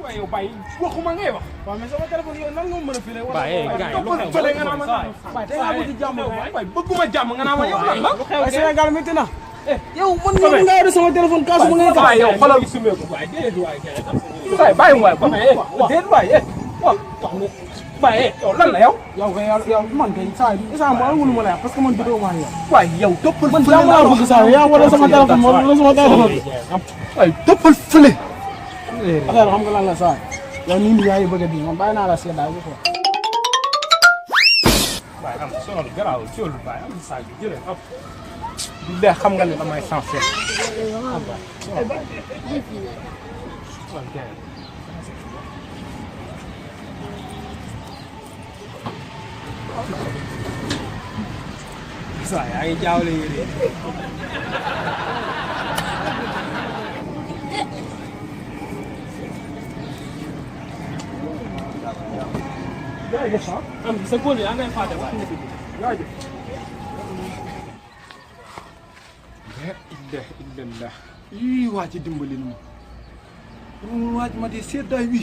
waaye yow bàyyi waxuma ngay wax. waaw mais sama téléphone yow nan nga mën a filé. bàyyi gars yi lu xew fële nga naa ma waaye tey nga bëgg jàmm waaye bëgguma jàmm nga naa ma yow lan la. lu xew Sénégal métti na. yow man yow nga yor sama téléphone kaas ma ngay waaye yow xoolal waaye déedéet waaye bàyyi waay ba déedéet waaye waaye yow lan la yow. yow man kay saa yi instant bii wala ma la parce que man jotoo ma yow. waaye yow toppal man fële jàmm laa bëgg saa yaa wala sama téléphone wala sama téléphone. waaye toppal fële. affaire xam nga lan la saa yow nii nii yaa ngi bëgg a di man bàyyi naa la seddaay bi quoi. waaye am sonal garaaw cool waaye am saa bi jëlee am. bi xam nga ne damay sensé. saa yaa ngi jaawale yére jërëjëf am sa góor yaa ngay fàtte wax jërëjëf illallah ii waa ci dimbali na ma waaj ma di seddaay wi